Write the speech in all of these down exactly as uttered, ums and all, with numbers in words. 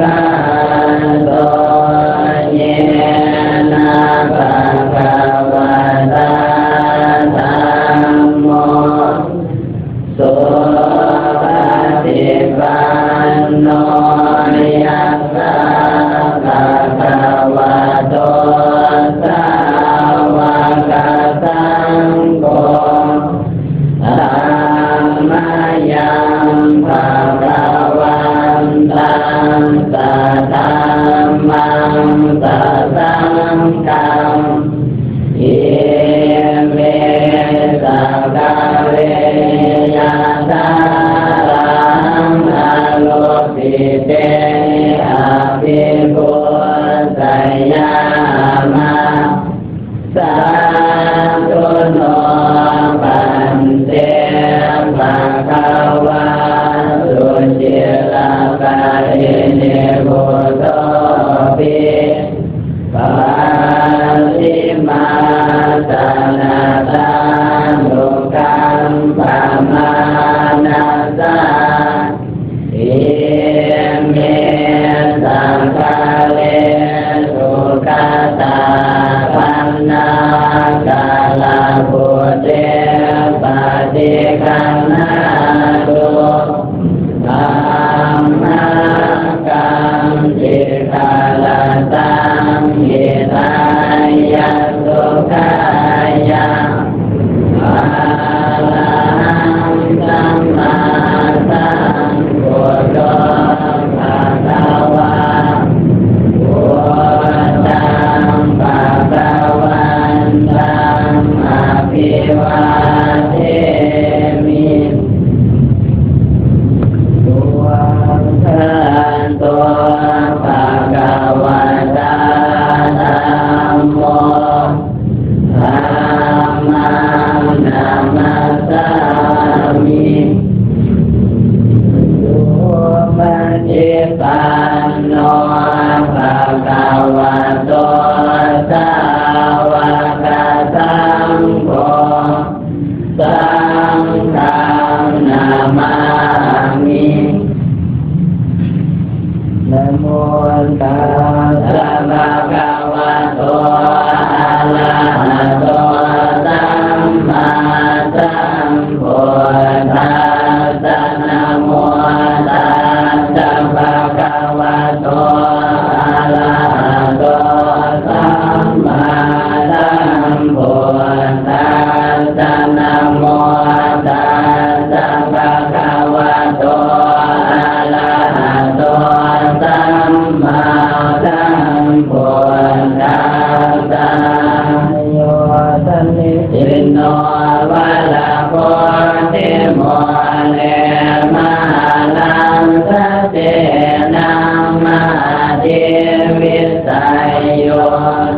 Svākkhāto yena bhagavatā dhammo, supaṭipanno yassa bhagavato sāvakasaṅgho, tammayaṃ bhagavantaṃ sadhammaṃ sasaṅghaṃ, ime sakkārehi yathārahaṃ ārūpite abhipūjayāma. Sādhu no bhante bhagavā suciraparinibbutopi, pacchimājanatānukampamānasā, ime sakkāre sugatā gaṇāgarabhūte paṭiggaṇhātu, amhākaṃ dīgharattaṃ hitāya sukhāya. Arahaṃ sammāsambuddho bhagavā, buddhaṃ bhagavantaṃ abhivādemi. Svākkhāto bhagavatā dhammo, dhammaṃ namassāmi. Supaṭipanno bhagavato sāvakasaṅgho, saṅghaṃ namāmi. Namo tassa bhagavato arahato sammāsambuddhassa. Namo tassa bhagavato arahato sammāsambuddhassa. Namo tassa bhagavato arahato sammāsambuddhassa. Yo sannisinno varabodhimūle, māraṃ sasenaṃ mahatiṃ vijeyyo,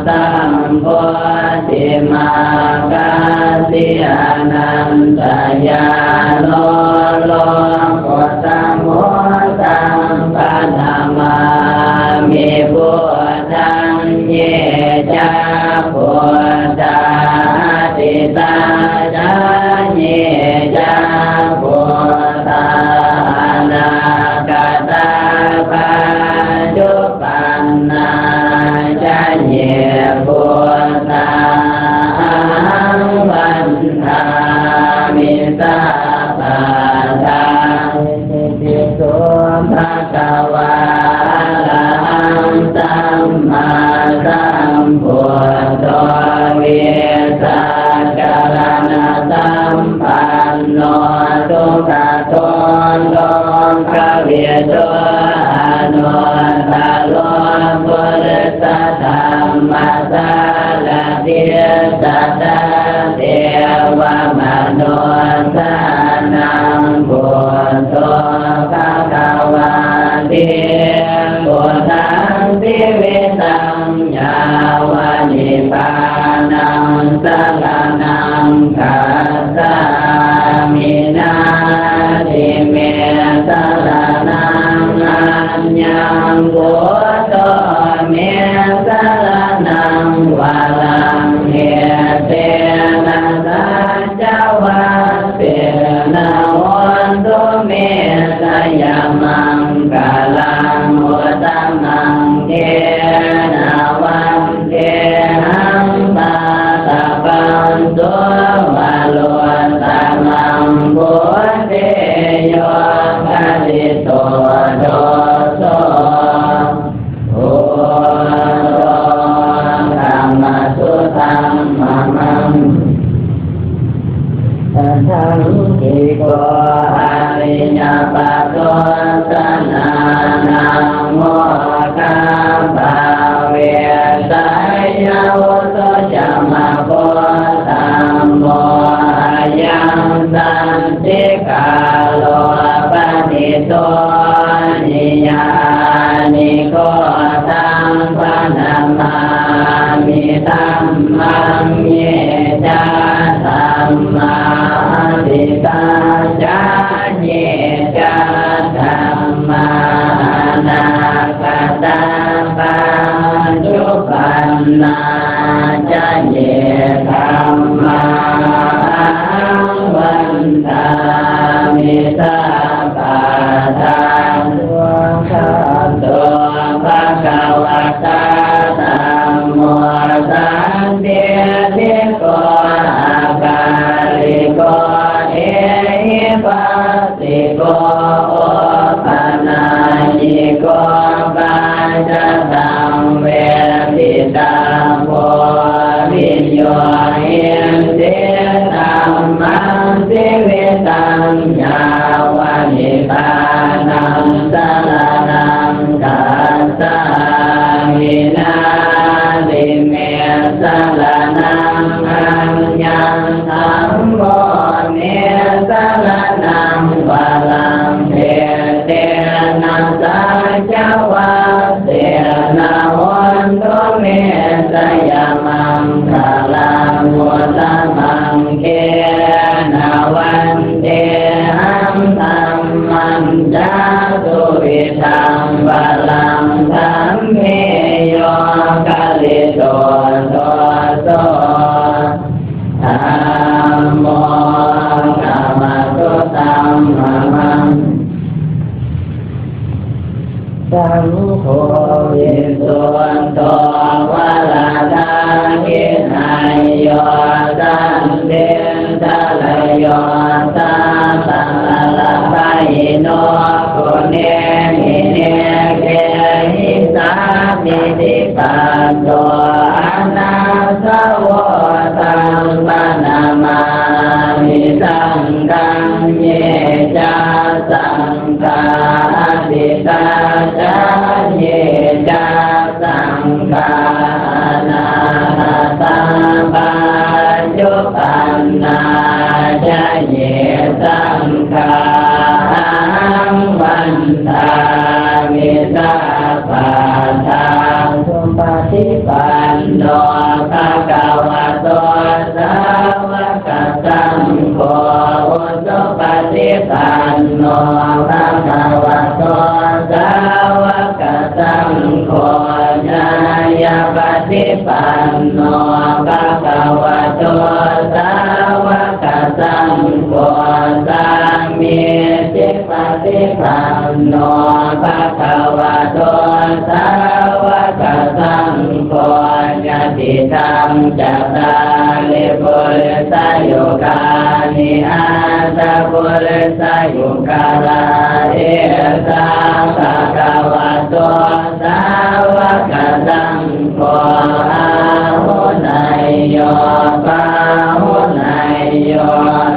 sambodhimāgacchi anantañāṇo, lokuttamo taṃ paṇamāmi buddhaṃ. Ye ca buddhā atītā ca, ye ca buddhā anāgatā, paccuppannā ca ye buddhā, ahaṃ vandāmi sabbadā. Itipi so bhagavā arahaṃ sammāsambuddho, vijjācaraṇasampanno sugato lokavidū, anuttaro purisadammasārathi, satthā devamanussānaṃ buddho bhagavāti. Buddhaṃ jīvitaṃ yāva nibbānaṃ saraṇaṃ gacchāmi. Natthi me saraṇaṃ aññaṃ, buddho me saraṇaṃ varaṃ, etena saccavajjena hotu me jayamaṅgalaṃ. ye dhammā ahaṃ vandāmi sabbadā. Svākkhāto bhagavatā dhammo sandiṭṭhiko akāliko ehipassiko opanayiko paccattaṃ veditabbo viññūhīti. Dhammaṃ jīvitaṃ yāva nibbānaṃ saraṇaṃ gacchāmi. Natthi me saraṇaṃ aññaṃ, dhammo me saraṇaṃ varaṃ, etena saccavajjena hotu me jayamaṅgalaṃ. Uttamaṅgena vandehaṃ dhammañca duvidhaṃ varaṃ, dhamme yo khalito doso, dhammo khamatu taṃ mamaṃ. Saṅgho visuddho varadakkhiṇeyyo, santindriyo, sabbamalappahīno, guṇehi nekehi samiddhipatto, anāsavo taṃ paṇamāmi saṅghaṃ. Ye ca saṅghā atītā ca, ye ca saṅghā anāgatā, paccuppannā ca ye saṅghā, ahaṃ vandāmi sabbadā. Supaṭipanno bhagavato sāvakasaṅgho, ujupaṭipanno bhagavato sāvakasaṅgho, ñāyapaṭipanno bhagavato sāvakasaṅgho, sāmīcipaṭipanno bhagavato sāvakasaṅgho, yadidaṃ cattāri purisayugāni aṭṭha purisapuggalā, esa bhagavato sāvakasaṅgho, āhuneyyo pāhuneyyo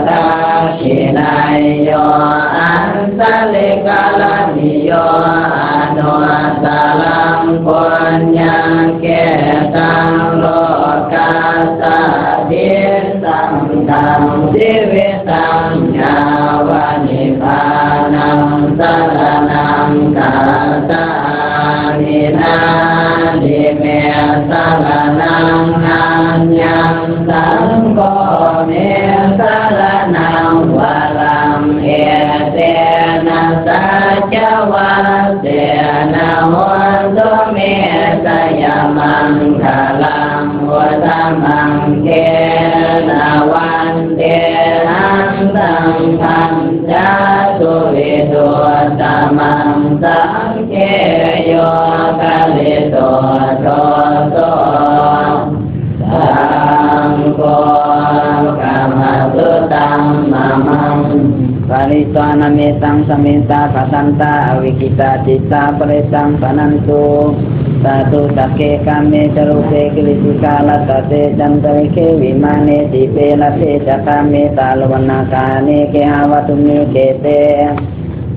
dakkhiṇeyyo añjalikaraṇīyo, anuttaraṃ puññakkhettaṃ lokassāti. Saṅghaṃ jīvitaṃ yāva nibbānaṃ saraṇaṃ gacchāmi. Natthi me saraṇaṃ aññaṃ, saṅgho me saraṇaṃ varaṃ, etena saccavajjena hotu me jayamaṅgalaṃ. Uttamaṅgena vandehaṃ saṅghañca duvidhuttamaṃ, saṅghe yo khalito doso, saṅgho khamatu taṃ mamaṃ. Pharitvāna mettaṃ samettā bhadantā avikkhittacittā parittaṃ bhaṇantu. Sādhu sagge kāme ca rūpe girisikharataṭe cantalikkhe vimāne dīpe raṭṭhe ca gāme taruvanagahane gehavatthumhi khette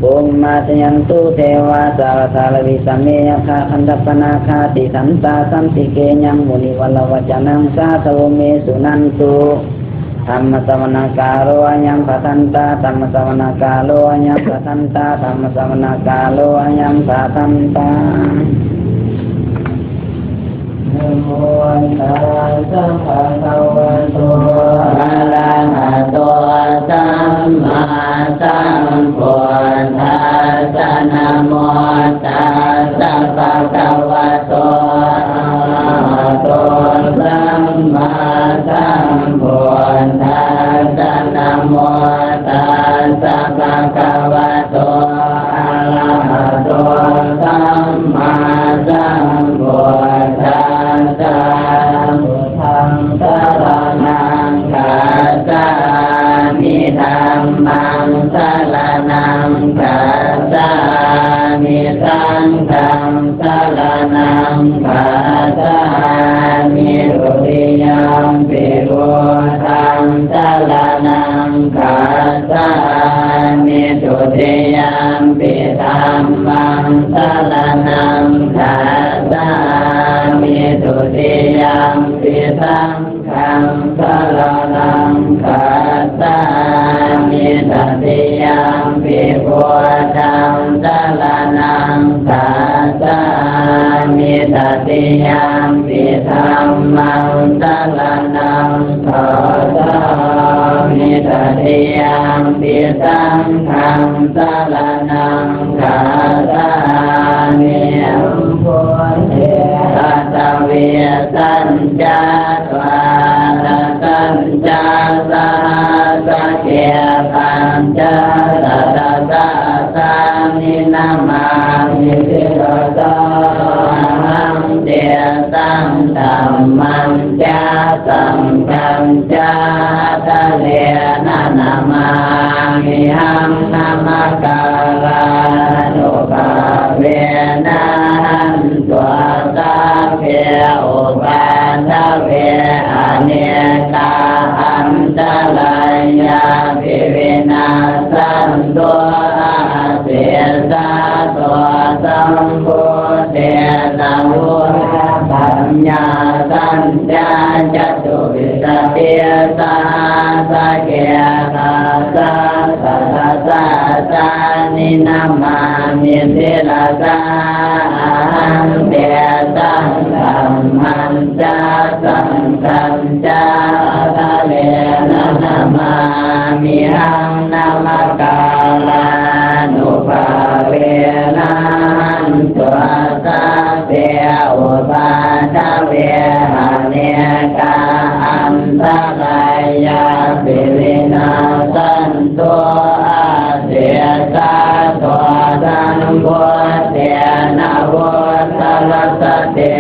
bhummā cāyantu devā jalathalavisame yakkhagandhabbanāgā tiṭṭhantā santike yaṃ munivaravacanaṃ sādhavo me suṇantu. Dhammassavanakālo ayam bhadantā, dhammassavanakālo ayam bhadantā, dhammassavanakālo ayam bhadantā. Namo tassa bhagavato arahato sammāsambuddhassa. Namo tassa bhagavato arahato sammā saṅghaṃ saraṇaṃ gacchāmi. Dutiyampi buddhaṃ saraṇaṃ gacchāmi. Dutiyampi dhammaṃ saraṇaṃ gacchāmi. Dutiyampi saṅghaṃ saraṇaṃ gacchāmi. Tatiyampi buddhaṃ saraṇaṃ gacchāmi. Tatiyampi dhammaṃ saraṇaṃ gacchāmi. Tatiyampi saṅghaṃ saraṇaṃ gacchāmi. Sambuddhe aṭṭhavīsañca dvādasañca sahassake pañcasatasahassāni namāmi sirasā ahaṃ. Tesaṃ dhammañca saṅghañca ādarena namāmihaṃ. Namakārānubhāvena hantvā sabbe upaddave anekā antarāyāpi vinassantu asesato. Sambuddhe navutthajāsañca catuvīsatisahassake dasasatasahassāni namāmi sirasā ahaṃ. Tesaṃ dhammañca saṅghañca ādarena namāmihaṃ. Namakārānubhāvena hantvā sabbe upaddave anekā antarāyāpi vinassantu asesato. Sambuddhe navuttarasate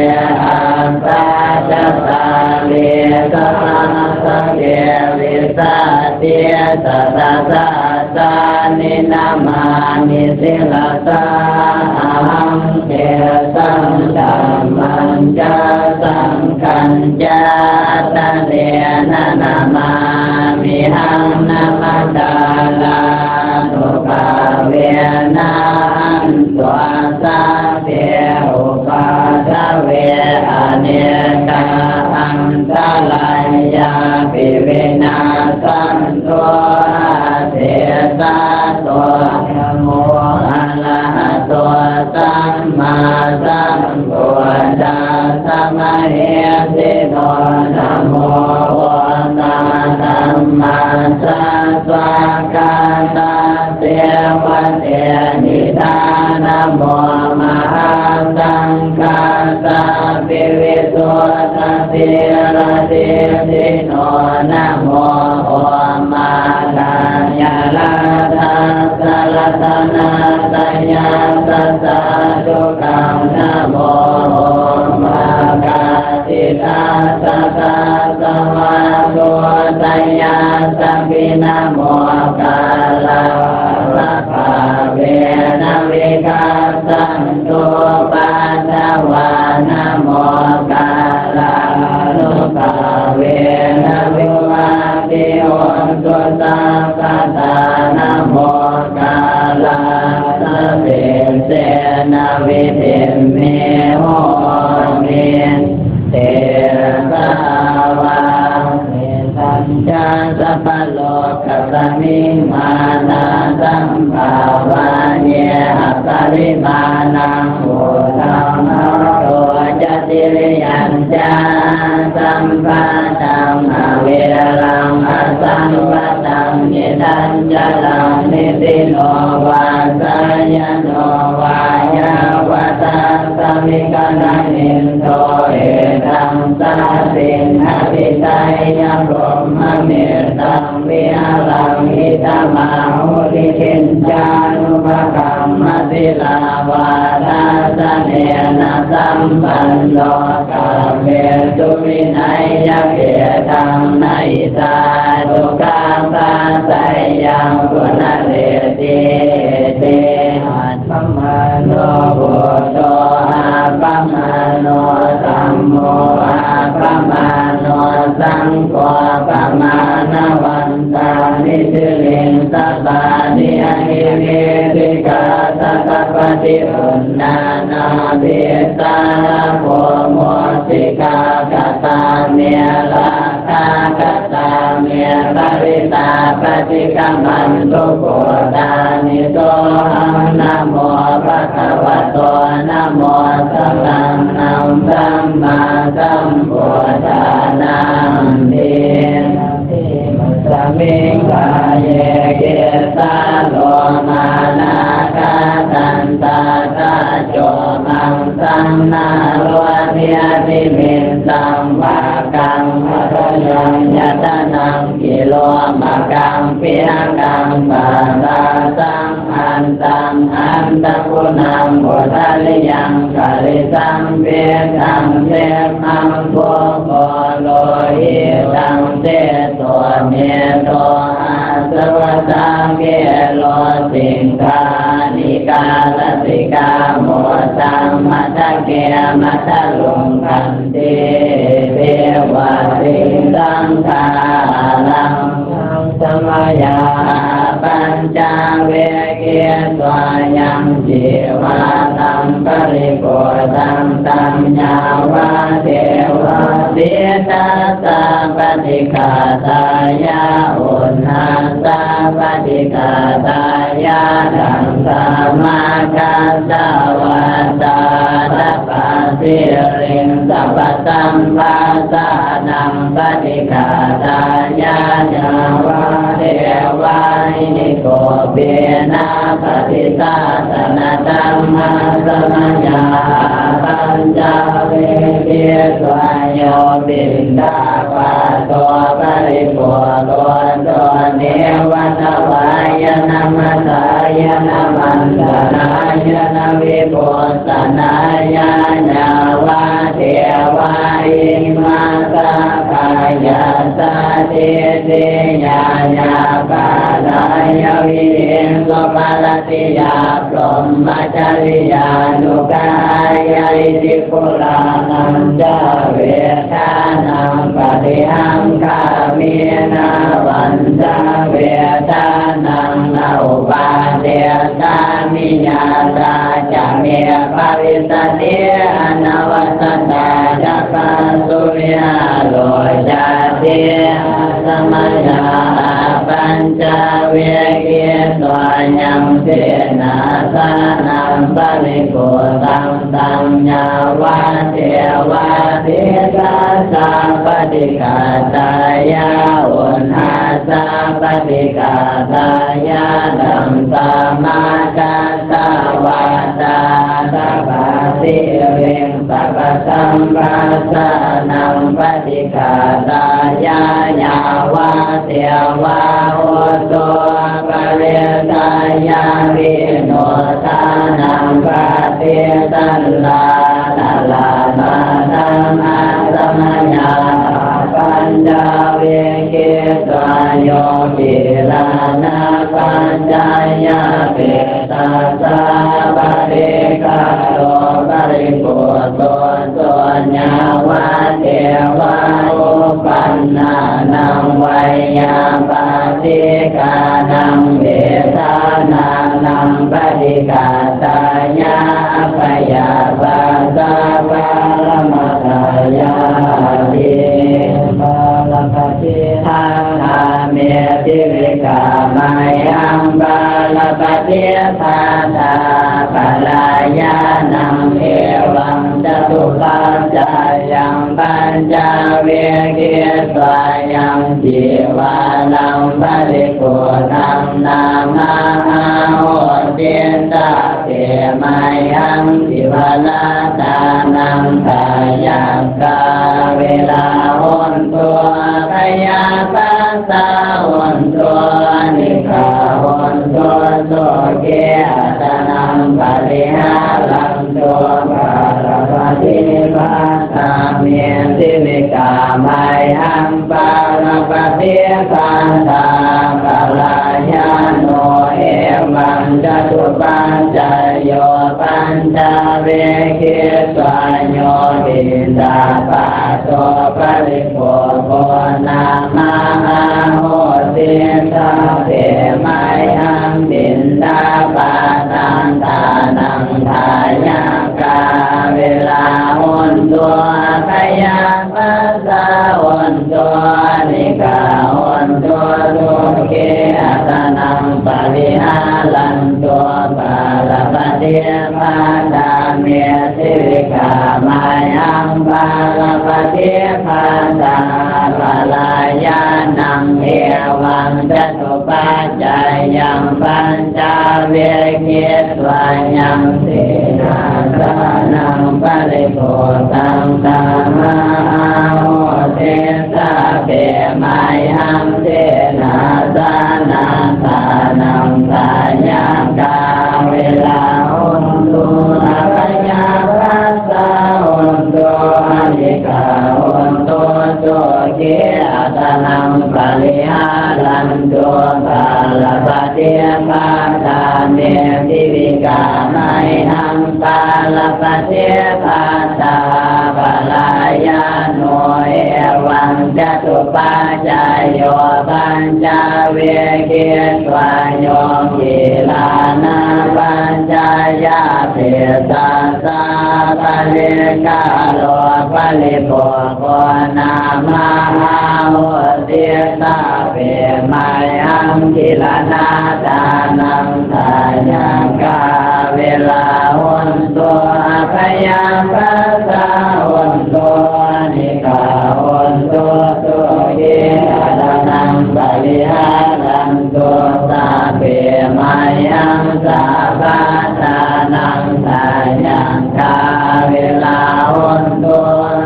aṭṭhacattālīsasahassake vīsatisatasahassāni namāmi sirasā ahaṃ. Tesaṃ dhammañca saṅghañca ādarena namāmihaṃ. Namakārānubhāvena hantvā sabbe upaddave anekā antarāyāpi vinassantu asesato. Namo arahato sammāsambuddhassa mahesino. Namo omā dhammassa svākkhātasseva tenidha. Namo mahāsaṅghassāpi visuddhasīladiṭṭhino. Namo omātyāraddhassa ratanattayassa sādhukaṃ. Namo omakātītassa tassa vatthuttayassapi. Namokārappabhāvena vigacchantu upaddavā. Namokārānubhāvena vivuttiṃ hotu sabbadā. Namokārassa tejena vidhimhi homi tejavā. Tesañca sabbalokasmiṃ mānasambhāvaye aparimāṇaṃ. Uddhaṃ adho ca tiriyañca asambādhaṃ averaṃ asapattaṃ. Tiṭṭhañcaraṃ nisinno vā sayāno vā yāvatassa vigatamiddho, etaṃ satiṃ adhiṭṭheyya brahmametaṃ vihāraṃ idhamāhu. Diṭṭhiñcānupagamma sīlavā dassanena sampanno, kāmesu vineyya gedhaṃ, na hi jātu gabbhaseyyaṃ punaretīti. Iti. Attamanto Vītarāgo mūsikā, katā me rakkhā, katā me parittā, paṭikkamantu bhūtāni, sohaṃ namo bhagavato, namo sattannaṃ sammāsambuddhānanti. Asmiṃ kāye kesā lomā nakhā dantā taco maṃ saṃ nāḷo niyaṭṭhimittaṃ vakkaṃ hadayaṃ yatanaṃ kilomakaṃ pihakaṃ pādasaṃ antaṃ antaguṇaṃ udariyaṃ karīsaṃ pittaṃ semhaṃ pubbo lohitaṃ sedo medo asavasā khelo siṅghāṇikā lasikā muttaṃ matthake matthaluṅganti. Piva tiṃsaṅkhāraṃ samayā pañcavekkhitvā yaṃ jivhāraṃ paribhuttaṃ taṃ yāvadeva sītassa paṭighātāya uṇhassa paṭighātāya daddallamākāsavātātapasiriṃsapasamphassānaṃ paṭighātāya yāvadeva hirikopinapaṭicchādanatthaṃ. Asmayā pañcavekkhitvā yo piṇḍapāto paribhutto, so neva davāya na madāya na maṇḍanāya na vibhūsanāya yāvadeva imassa kāyassa ṭhitiyā yāpānāya vihiṃsuparatiyā brahmacariyānuggahāya. Iti purāṇañca vedanaṃ paṭihaṅkhāmi navañca vedanaṃ na uppādessāmi yātrā ca me bhavissati anavajjatā ca phāsuvihāro cāti. Asmayā pañcavekkhitvā yaṃ senāsanaṃ paribhuttaṃ taṃ yāvadeva sītassa paṭighātāya uṇhassa paṭighātāya daddallamākāsavātātapasiriṃsapasamphassānaṃ paṭighātāya yāvadeva utuparissayavinodanaṃ paṭisallānarāmataṃ. Asmayā pañcavekkhitvā yo gilānapaccayabhesajjaparikkhā ro paribhutto, so yāvadeva uppannānaṃ veyyābādhikānaṃ vedanaṃ paṭighātāya abyāpajjhaparamatāyāti. Balappaṭi ṭhānā me jīvikā mayhaṃ balappaṭidānapalāyanam, evaṃ catuppaccāyaṃ pañcavekkhitvā yaṃ cīvaraṃ paribhuttaṃ nāma ahosi, sabbe mayhaṃ cīvaraṃ dānaṃ dāyakā averā hontu, abyāpajjhā hontu, anīghā hontu, sukhī attānaṃ pariharantu. Balappaṭibāžā me jīvikā mayhaṃ balappaṭidānapalāyano, evaṃ catuppaccāyo pañcavekkhitvā yo piṇḍapāto paribhogo nāma ahosi, sabbe mayhaṃ piṇḍapātaṃ dānaṃ dāyakā me jīvikā mayhaṃ balappaṭibhātā palāyanaṃ. Evaṃ catupaccayaṃ pañcavekkhitvā yaṃ senāsanaṃ paribhogaṃ tamhāhūti sabbe mayhaṃ senāsanadānaṃ sayaṃ kāvirā hontu abhayapassā hontu anīghā hontu sukhī attānaṃ pariharantu. Balappaṭibhātā me jīvikā mayhaṃ balappaṭibhātā palāyano. Evaṃ catupaccayo pañcavekkhitvā yo gilānapaccayabhesajjā parikkhāro paribhogo tamhāhūti sabbe mayhaṃ gilānadānaṃ sayaṃ kāvirā hontu abhayapassā hontu anīghā hontu sukhī attānaṃ pariharantu. Sabbe mayhaṃ sabbadānaṃ sayaṃ kāvirā hontu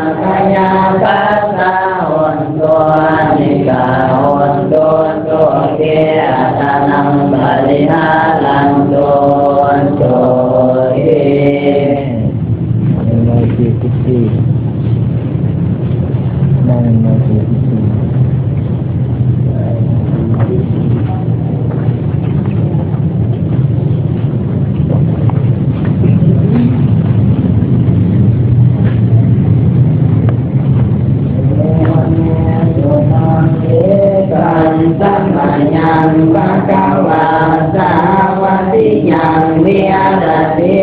abhayapassā hontu anīghā hontu sukhī attānaṃ pariharantu. Sukhī. Ekaṃ samayaṃ bhagavā sāvatthiyaṃ viharati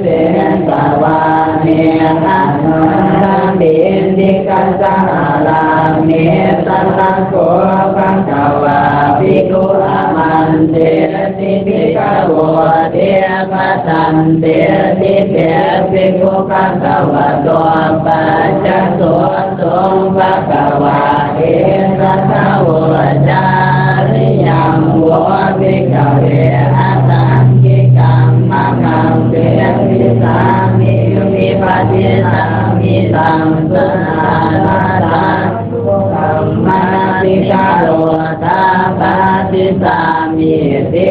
jetavane anāthapiṇḍikassa ārāme. Tatra kho bhagavā bhikkhū āmantesi bhikkhavoti. Bhadanteti te bhikkhū bhagavato paccassosuṃ. Bhagavā etadavoca: Ariyaṃ vo bhikkhave aṭṭhaṅgikaṃ maggaṃ desissāmi vipattisāmi taṃ sukhaṃ manasikarotha bhāsissāmīti.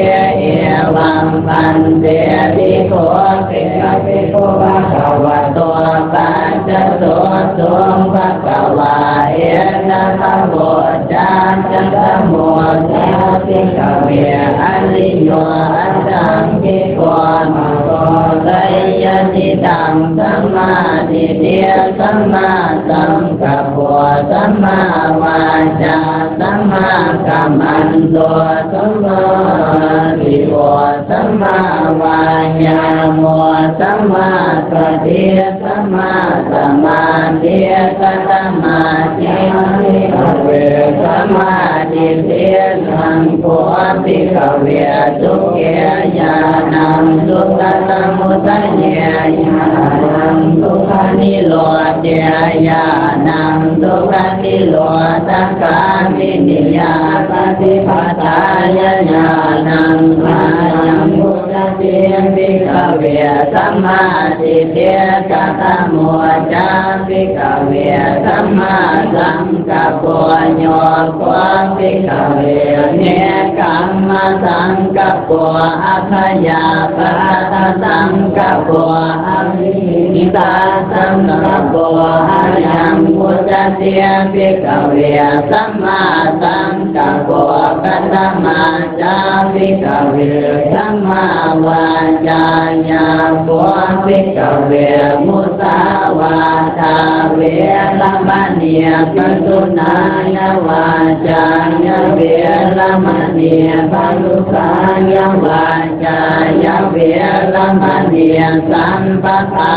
Evaṃ bhanteti kho te bhikkhū bhagavato paccassosuṃ. Bhagavā etadavoca: Katamo ca bhikkhave ariyo aṭṭhaṅgiko maggo, seyyathīdaṃ: sammādiṭṭhi sammāsaṅkappo sammāvācā sammākammanto sammāājīvo sammāvāyāmo sammāsati sammāsamādhi. Katamā ca bhikkhave sammādiṭṭhi? Taṃ kho bhikkhave dukkhe ñāṇaṃ, dukkhasamudaye ñāṇaṃ, dukkhanirodhe ñāṇaṃ, dukkhanirodhagāminiyā paṭipadāya ñāṇaṃ. Ayaṃ vuc cati bhikkhave sammādiṭṭhi. Katamo ca bhikkhave sammāsaṅkappo? Yo kho bhikkhave nekkhammasaṅkappo abyāpādasaṅkappo avihiṃsāsaṅkappo, ayaṃ vuccati bhikkhave sammāsaṅkappo. Katamā ca bhikkhave sammāvācā? Yā kho bhikkhave musāvādā veramaṇī, pisuṇāya vācāya veramaṇī, pharusāya vācāya veramaṇī, sabbapāpā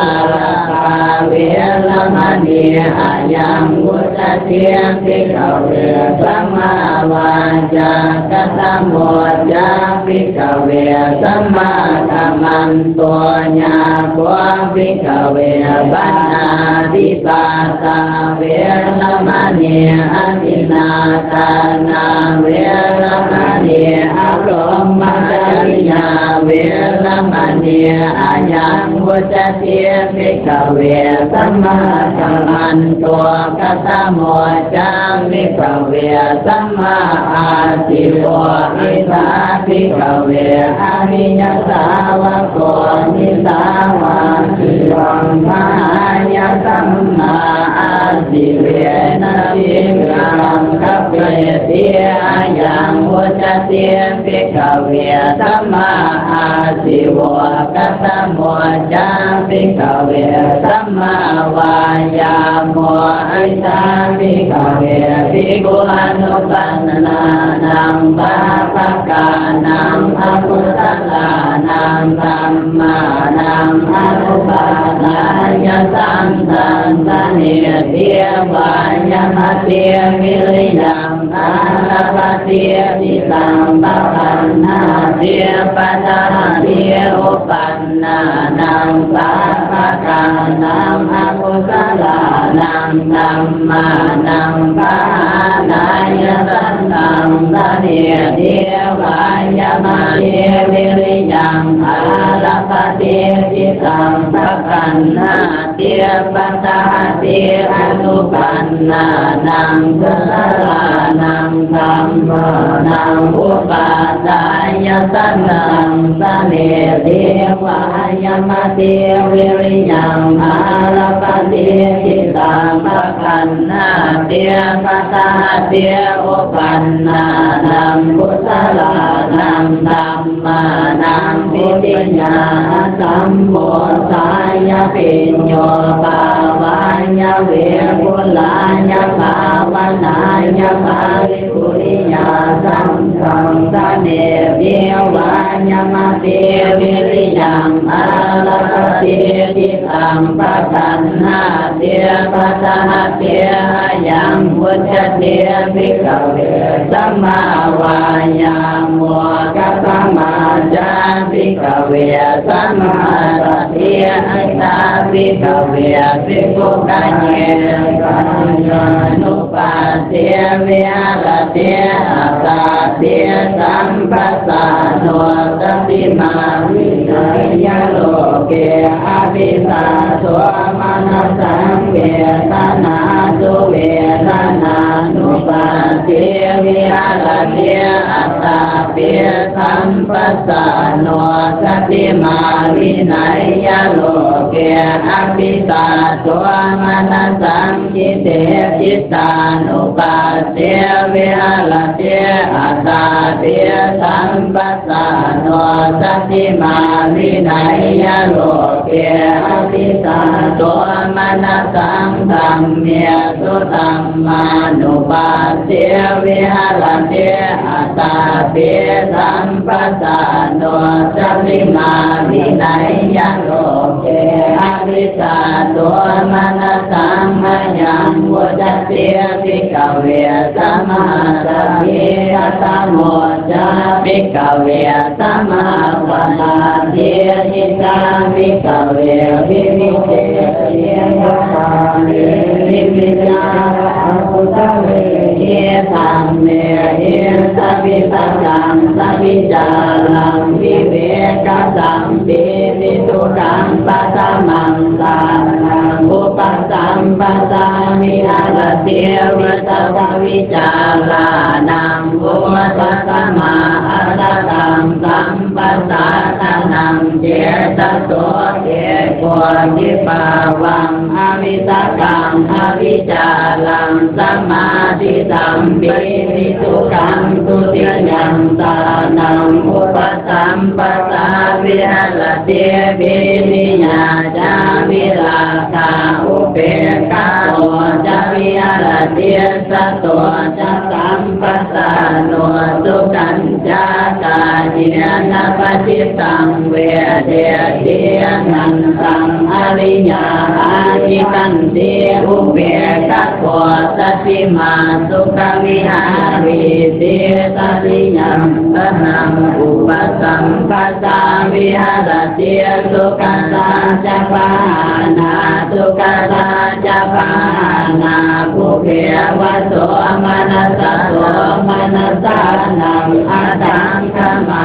veramaṇī, Ayaṃ vuccati bhikkhave sammāvācā. Katamo ca bhikkhave sammākammanto? Yā kho bhikkhave pāṇātipātā veramaṇī adinnādānā veramaṇī abrahmacariyā veramaṇī, ayaṃ vuccati bhikkhave sammākammanto. Katamo ca bhikkhave sammāājīvo? Idha bhikkhave ariyasāvako nisāvā jīvaṃ pahāya sammāājīvena jīvikaṃ kappeti. Ayaṃ vuccati bhikkhave sammāājīvo. Katamo ca bhikkhave sammāvāyāmo? Idha bhikkhave bhikkhu anupannānaṃ pāpakānaṃ akusalānaṃ dhammānaṃ anupādāya santaṃ janeti vāyamati viriyaṃ ārabhati cittaṃ paggaṇhāti padahati. Upannānaṃ pāpakānaṃ akusalānaṃ dhammānaṃ pahānāya santaṃ janeti vāyamati viriyaṃ ārabhati cittaṃ paggaṇhāti padahati. Anupannānaṃ kusalānaṃ dhammānaṃ upādāya santaṃ janeti vāyamati viriyaṃ ārabhati cittaṃ paggaṇhāti padahati. Upannānaṃ kusalānaṃ dhammānaṃ pītiyā asammosāya bhiyyo bhāvāya vepullāya bhāvanāya paripūriyā santaṃ janeti vāyamati viriyaṃ ārabhati cittaṃ paggaṇhāti padahati. Ayaṃ vuccati bhikkhave sammāvāyāmo. Katamā ca bhikkhave sammāsati? Idha bhikkhave bhikkhu kāye kāyānupassi viharati ātāpi sampajāno satimā vineyya loke abhisaṭṭhomanassaṃ vedanāsu vedanānupassi viharati ātāpi sampajāno satimā vineyya loke abhisaṭṭhomanassaṃ citte cittānupassi viharati ātāpi sampajāno satimā vineyya loke abhisaṭṭhomanassaṃ dhammesu dhammānupassi viharati ātāpi sampajāno satimā vineyya loke abhisaṭṭhomanassaṃ. Ayaṃ vuccati bhikkhave sammāsati. Katamo ca bhikkhave sammāsamādhi? Idha bhikkhave vivicceti pahāne vivicchāya akusalehi dhammehi savitakaṃ savicāraṃ vivekasampīti sukhaṃ paṭhamaṃ ṭhānaṃ upasampajja viharati vitakkavicārānaṃ vūpasamā atthataṃ sampajānaṃ cetaso ekotthibhāvaṃ avitakaṃ avicāraṃ samādhisampīti sukhaṃ dutiyaṃ ṭhānaṃ upasampajja viharati pītiyā ca virāgā upekkhāto ca viharati sato ca sampajāno sukhañca kāyena paṭisaṃvedeti. Anantaṃ ariyā āhi Santi upekkhako satiman sukhavihārīti tatiyaṃ sanaṃ upasampajja viharati. Sukhassa ca pahānā dukkhassa ca pahānā pubbe va somanassasomanassānaṃ asaṅ khamā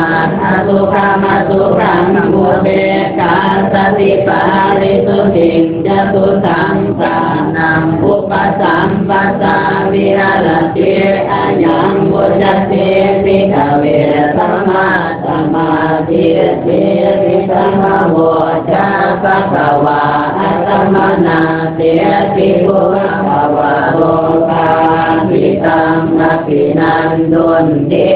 asukhamasukham upekkhāsati pārisuddhiṃ catusaṅghānaṃ upasampajja viharati. Ayaṃ vuccati bhikkhave sammāsamādhi. Iti taṃ ahoca bhagavā attamanā te bhikkhū bhagavato bhāsitaṃ abhinandunti.